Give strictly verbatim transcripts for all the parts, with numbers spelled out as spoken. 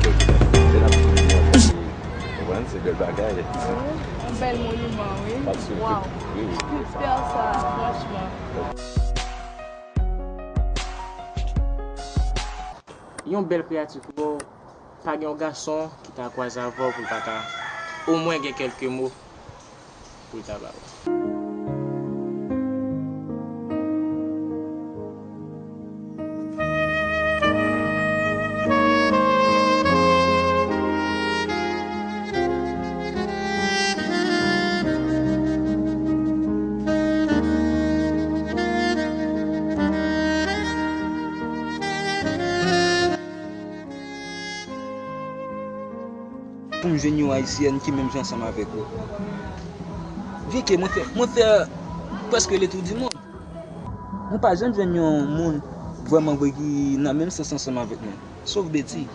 Kèk tan, lè n ap vin nan peyi, konprann, se bèl bagay. Yon bèl moniman, wi. Waw. Wi, wi. Kilti sa, franchman. Yon bèl kreyati pou wè w, pa gen yon gason ki ta kwaze avè w pou l pa ta omwen gen kèlke mo pou l ta ba w. Pou m jwenn yon ayisyèn ki menm jan ansanm avèk ou. Byenke mwen fè, mwen fè prèske le tour du monde. Mwen pa janm jwenn yon moun vrèman vre ki nan menm sans ansanm avèk mwen. Sof Betty.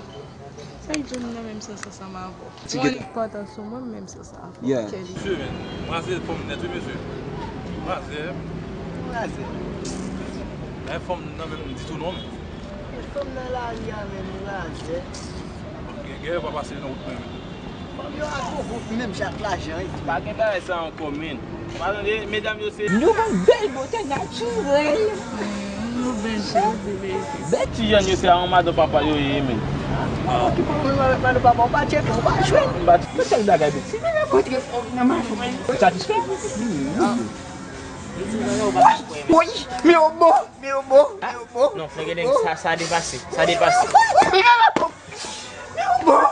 Sa k jwenn nan menm sans ansanm avè w? Ti geta. Yon enpòtans sou mwen, menm sans avè w. Yeah. Mesye, men, manzè fòm nèt, wi, mesye. Manzè. Manzè. Men fòm nan menm ditou non, men. Fòm nan lari a menm, manzè. Gen, gen, pa pase nan wout mwen, men. Fòm yo ak gwo gwoup menm jan ak lajan, wi. Pa gen bagay sa ankò, men. Ou pa tande, medam yo se. Nou ban bèl bote natirèl. Nou bèl jodi, bèl. Bèl ti jèn yo se a yon madan papa yo ye, men. Ou ki poko yon avèk madan papa, ou pa tcheke, ou pa jwenn. M pa tcheke. Tout sèl bagay, men. Si nou renkontre fòm nan mache, ou satisfè? Woy, men yo bon, men yo bon, men yo bon. Non, frè Gelen, sa, sa depase, sa depase. Men yo bon.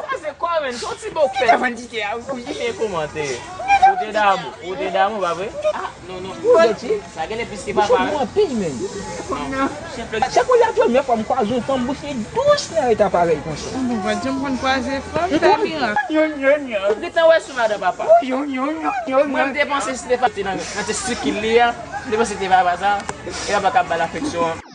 Sa se kwa, menm? Se yon ti bòk fè. Kòmanditè a, wi. Ki fè kòmantè? Ou te damou, ou te damou, pa vre? Ah, non, non. Ou te ti? Sa genlè plis ke papa, wi. Ou anpil, menm. Non. Chèf, chèf, ou la premyè fwa m kwaze yon fanm bouch li dous nan eta parèy konsa. Mwen pa janm konn kwaze fanm, fè mirak. Yon, yon, yon. Ou gentan wè sou madan papa. Yon, yon, yon, yon. Mwen, m te panse se te pa te nan, nan te sikil li a. M te panse se te papa sa. E papa k ap ba l afeksyon an.